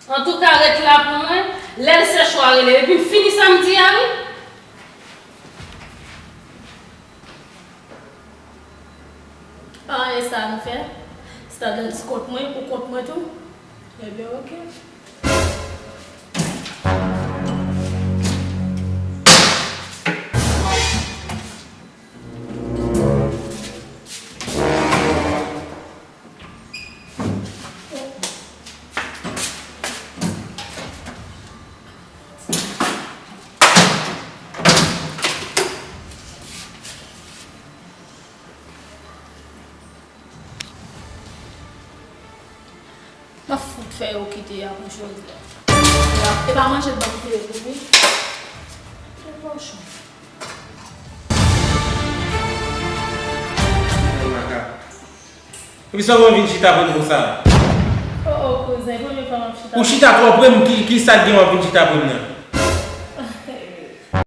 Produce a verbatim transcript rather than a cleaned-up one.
Antouka, ret la pou mwen. Lè l sèch, w a rele. Epi m fini sa m di a, wi. Pa anyen sa nou fè. Stardens kont mwen, ou kont mwen tou. Ebyen, oke. M ap fout fè yo kite a pou jodi a. E pa manje l ban m vire pou li. Se kochon. Epi sa w vin chita pou m konsa? Oh, oh, kouzen, premye fwa m ap chita. Ou chita twò pre m, ki, ki sa k gen w ap vin chita pre m nan?